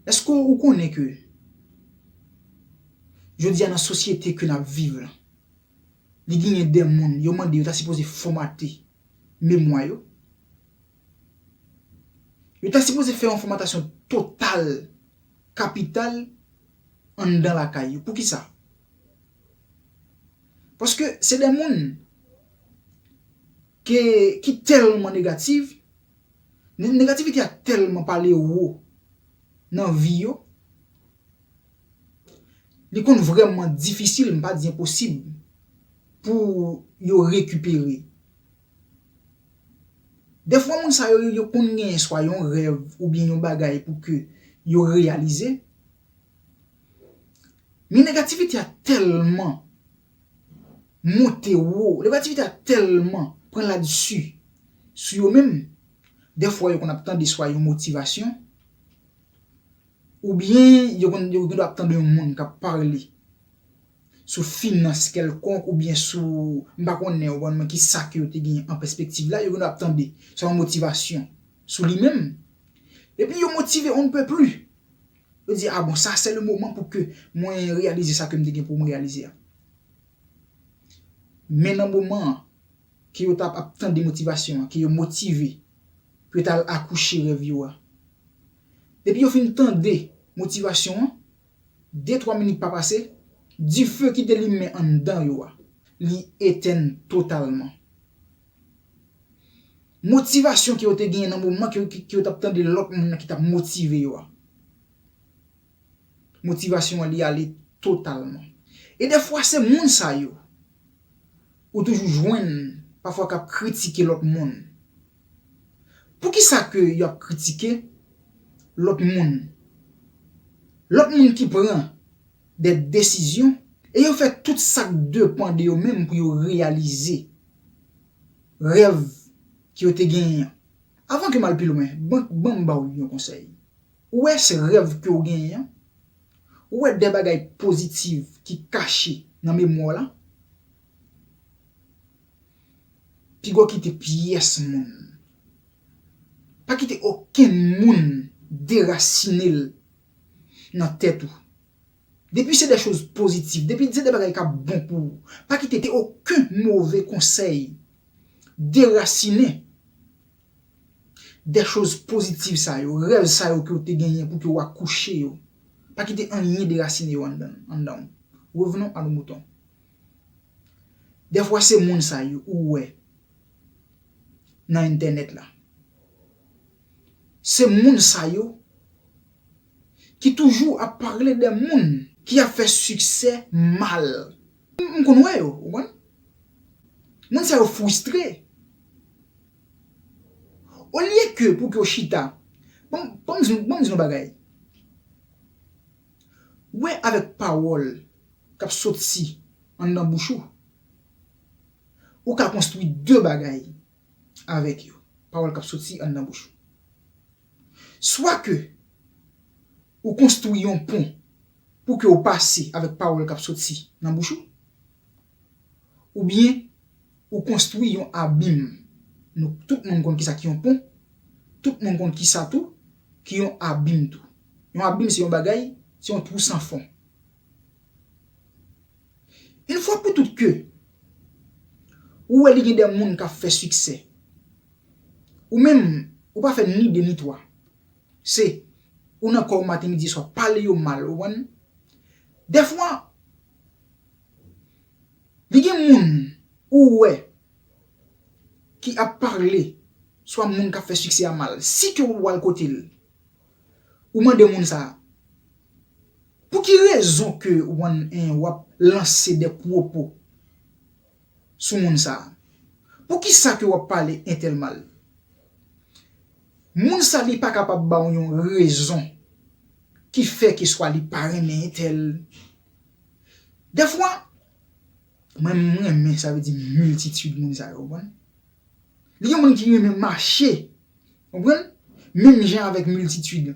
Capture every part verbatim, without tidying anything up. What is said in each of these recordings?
Èske ou konnen ke jodi a nan sosyete ke n ap viv la, li genyen de moun, yo mande yo ta sipoze fòmate memwa yo? Yo ta sipoze fè yon fòmatasyon total, kapital, anndan lakay yo. Poukisa? Paske se de moun ke, ki tèlman negatif, ne- negativite a tèlman pale wo nan vi yo, li konn vrèman difisil, m pa di enposib, pou yo rekipere. Defwa moun sa yo, yo konn gen swa yon rèv oubyen yon bagay pou ke yo reyalize. Men negativite a tèlman monte wo, negativite a tèlman pran ladsi sou yo menm, defwa yo konn ap tande swa yon motivasyon, oubyen yo konn, yo konn ap tande yon moun k ap pale sou finans kèlkonk, oubyen sou, m pa konnen, ou konprann mwen, ki sa ke yo te gen an pèspektiv la, yo konn ap tande swa yon motivasyon sou li menm. Epi yo motive on ne peut plus. Yo di, ah bon, ça c'est le moment pou ke mwen reyalize sa ke m te gen pou m reyalize a. Men nan moman an, ke yo t ap, ap tande motivasyon an, ke yo motive pou yo t al akouche rèv yo a. Depi yo fin tande motivasyon an, de twa minit pa pase, dife ki te limen anndan yo a, li etèn totalman. Motivasyon ke yo te genyen nan moman ke, ke, ke yo t ap tande lòt moun nan ki t ap motive yo a, motivasyon an li ale totalman. E defwa se moun sa yo ou toujou jwenn pafwa k ap kritike lòt moun. Poukisa ke y ap kritike lòt moun? Lòt moun ki pran de desizyon e yo fè tout sa k depann de yo menm pou yo reyalize rèv ke yo te genyen an. Avan ke m al pi lwen, ban, ban m ba w yon konsèy. Ou wè se rèv ke w genyen an? Ou wè de bagay pozitif ki kache nan memwa w la? Piga w kite pyès moun. Pa kite okenn moun derasine l nan tèt ou. Depi se de choz pozitif, depi se de bagay k ap bon pou ou, pa kite te okenn move konsèy derasinen de choz pozitif sa yo, rèv sa yo ke w te genyen pou ke w akouche yo. Pa kite anyen derasinen yo anndan, anndan w. Revenons à nos moutons. Defwa se moun sa yo ou wè nan entènèt la. Se moun sa yo ki toujou ap pale de moun ki ap fè siksè mal. M, m konn wè yo, ou konprann? Moun sa yo fristre. Olye ke pou ke w chita, ban m, ban m di, ban m di nou bagay. Wè avèk pawòl k ap soti anndan bouch ou, ou ka konstwi de bagay avèk yo. Pawòl k ap soti anndan bouch ou. Swa ke ou konstwi yon pon pou ke w pase avèk pawòl k ap soti nan bouch ou, oubyen ou konstwi yon abim. Nou, tout moun konn kisa ki yon pon, tout moun konn kisa tou ki yon abim tou. Yon abim se yon bagay, se yon twou san fon. Yon fwa pou tout ke ou wè li gen de moun k ap fè siksè, ou menm, ou pa fè ni de ni twa. Se ou nan kò w maten, midi, swa, pale yo mal, ou konprann? Defwa, li gen moun ou wè ki ap pale, swa moun k ap fè siksè a mal. Si ke ou al kote l, ou mande moun sa a, pou ki rezon ke w an, en, w ap lanse de pwopo sou moun sa a? Poukisa ke w ap pale entèl mal? Moun sa li pa kapab ba w yon rezon ki fè ke swa li pa renmen entèl. Defwa, mwen, m renmen, sa vle di miltitid moun sa yo, ou konprann? Li gen moun ki renmen mache, ou konprann? Menm jan avèk miltitid.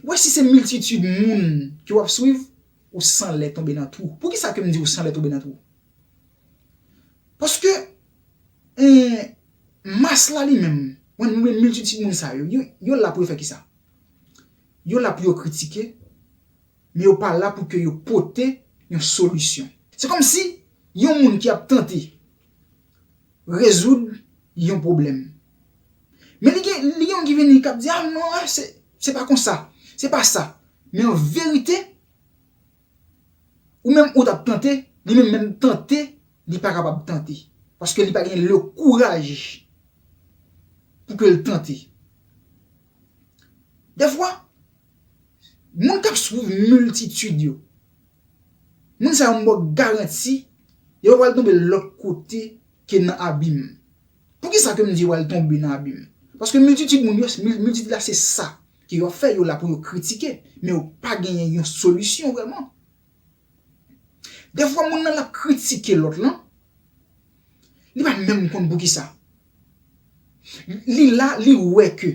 Ou wè, si se miltitid moun ke w ap swiv, ou san lè tonbe nan twou. Poukisa ke m di ou san lè tonbe nan twou? Paske, eh, mas la li menm, mwen, mwen, miltitid moun sa yo, yo, yo la pou yo fè kisa? Yo la pou yo kritike, men yo pa la pou ke yo pote yon solisyon. Se kòmsi yon moun ki ap tante rezoud yon pwoblèm. Men li gen, li gen yon ki vini k ap di, "Ah non, ah, se, se pa konsa, se pa sa." Men an verite, ou menm ou t ap tante, li menm menm tante, li pa kapab tante. Paske li pa gen le kouraj pou ke l tante. Dèfwa, moun k ap swiv miltitid yo, moun sa yo m ba w garanti, yo pa pral tonbe lòt kote ke nan abim. Poukisa ke m di yo pral tonbe nan abim? Paske miltitid moun yo, mil-, miltitid la se sa ke yo ap fè, yo la pou yo kritike, men yo pa genyen yon solisyon vrèman. Dèfwa moun nan l ap kritike lòt lan, li pa menm konn poukisa. Li la, li wè ke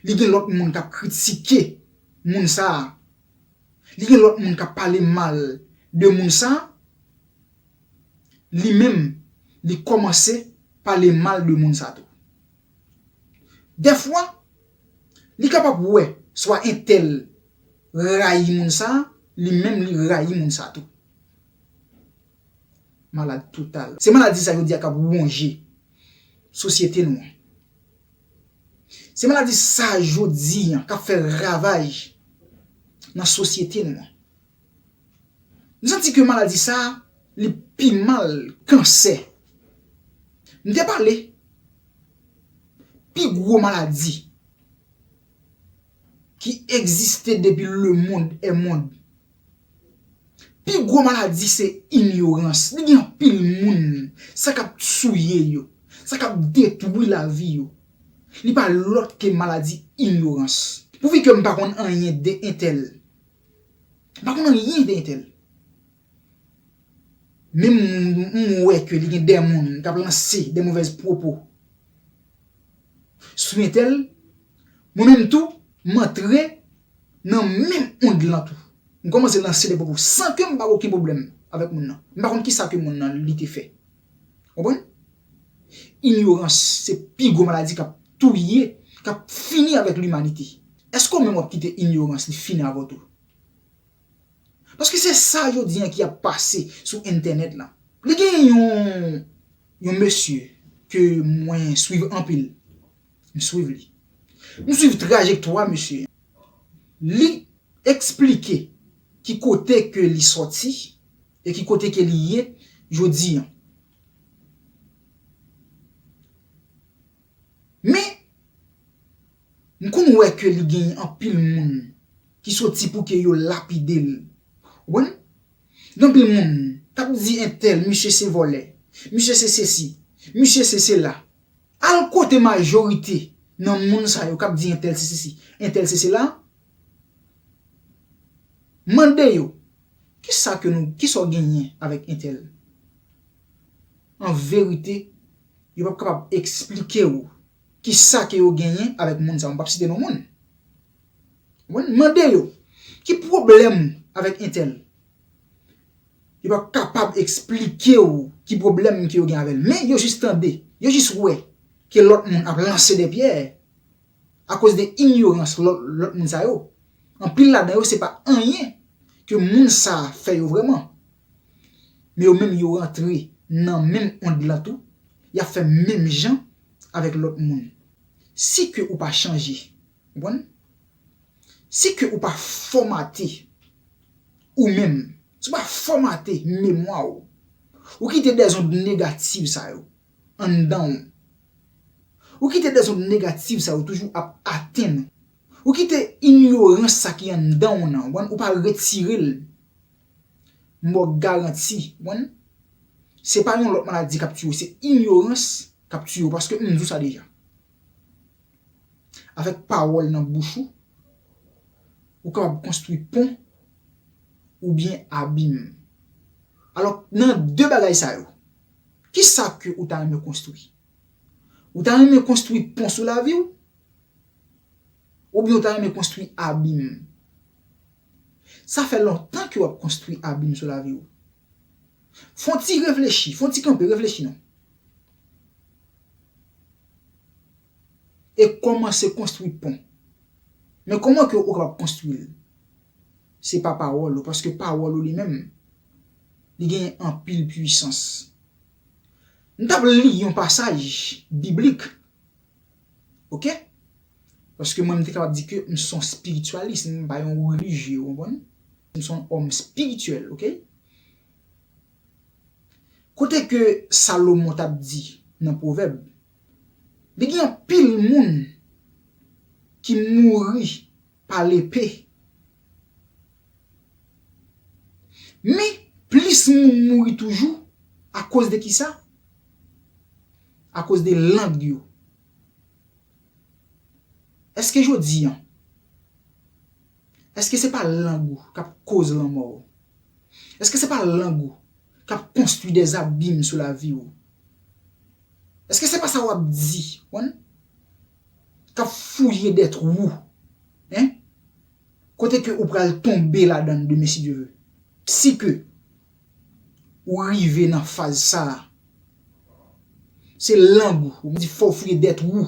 li gen lòt moun k ap kritike moun sa a. Li gen lòt moun k ap pale mal de moun sa a. Li menm, li kòmanse pale mal de moun sa tou. Dèfwa, li kapab wè swa entèl rayi moun sa, li menm li rayi moun sa tou. Malad total. Se maladi sa yo di a k ap wonje sosyete nou an. Se maladi sa jodi an k ap fè ravaj nan sosyete nou an. M santi ke maladi sa, li pi mal kansè. M te pale, pi gwo maladi ki egziste depi le monde est monde. Pi gwo maladi se inyorans. Li gen anpil moun, sa k ap touye yo, sa k ap detwi lavi yo, li pa lòt ke maladi inyorans. Pouvi ke m pa konn anyen de entèl, m pa konn anyen de entèl. Men m, m wè ke li gen de moun k ap lanse de movèz pwopo sou entèl, mwen menm tou, m antre nan menm ond lan tou. M kòmanse lanse de pwopo san ke m pa gen okenn pwoblèm avèk moun nan. M pa konn kisa ke moun nan li te fè. Konprann? Inyorans se pi gwo maladi k ap touye, k ap fini avèk limanite. Èske w menm w ap kite inyorans li fini avè w tou? Paske se sa jodi an ki ap pase sou entènèt la. Li gen yon, yon mesye ke mwen swiv anpil. M swiv li. M swiv trajektwa mesye an. Li eksplike ki kote ke li sòti e ki kote ke li ye jodi an. Men, m konn wè ke li gen anpil moun ki soti pou ke yo lapide l. Ou konprann? Gen anpil moun k ap di entèl, misye se vòlè, misye se sesi, misye se sela. Al kote majorite nan moun sa yo k ap di entèl se sesi, entèl se sela. Mande yo, kisa ke nou, kisa w genyen avèk entèl? An verite, yo p ap kapab eksplike w kisa ke yo genyen avèk moun sa yo. M p ap site non moun. Mwen mande yo, ki pwoblèm avèk entèl? Yo p ap kapab eksplike w ki pwoblèm ke yo gen avè l. Men yo jis tande, yo jis wè ke lòt moun ap lanse de pyè akoz de inyorans lòt, lòt moun sa yo. Anpil ladan yo, se pa anyen ke moun sa a fè yo vrèman. Men yo menm, yo rantre nan menm ond lan tou, y ap fè menm jan avèk lòt moun. Si ke ou pa chanje, ou konprann? Si ke ou pa fòmate ou menm, si ou pa fòmate memwa w, ou kite dèzond negatif sa yo anndan w, ou kite dèzond negatif sa yo toujou ap atenn ou, ou kite inyorans sa ki anndan w nan, ou konprann, ou pa retire l, m ba w garanti, ou konprann, se pa yon lòt maladi k ap tiye w, se inyorans k ap tiye w, paske m di w sa deja. Avèk pawòl nan bouch ou, ou kapab konstwi pon oubyen abim. Alò, nan de bagay sa yo, kisa ke ou ta renmen konstwi? Ou ta renmen konstwi pon sou lavi w? Oubyen ou ta renmen konstwi abim? Sa fè lontan ke w ap konstwi abim sou lavi w. Fè w ti reflechi, fè w ti kanpe, reflechi non. E kòmanse konstwi pon. Men kòman ke ou kapab konstwi l? Se pa pawòl ou, paske pawòl ou li menm, li gen anpil pwisans. M t ap li yon pasaj biblik, oke? Paske mwen, m te kapab di ke m se yon espirityalis, m pa yon relijye, ou konprann? M se yon òm espirityèl, oke? Kote ke Salomon t ap di nan Pwovèb, li gen anpil moun ki mouri pa lepe. Men, plis moun mouri toujou akoz de kisa? Akoz de lang yo. Èske jodi a, èske se pa lang ou k ap koz lanmò w? Èske se pa lang ou k ap konstwi dèzabim sou lavi w? Èske se pa sa w ap di, konn? K ap fouye dètwou, en? Kote ke ou pral tonbe ladan l demen, si Dye vle. Si ke ou rive nan faz sa a, se lang ou, ou di fò w fouye dètwou,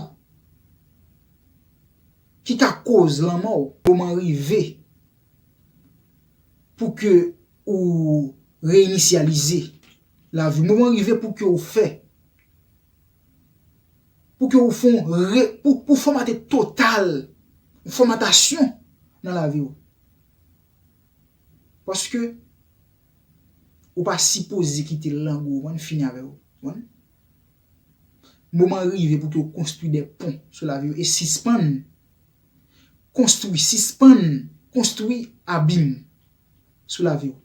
ki ka koz lanmò w. Moman rive pou ke ou reyinisyalize lavi. Moman rive pou ke ou fè, pou ke ou fè yon re, pou, pou fòmate total, fòmatasyon nan lavi w. Paske ou pa sipoze kite lang ou, ou konn, fini avè w, ou konn? Moman rive pou ke w konstwi de pon sou lavi w e sispann konstwi, sispann konstwi abim sou lavi w.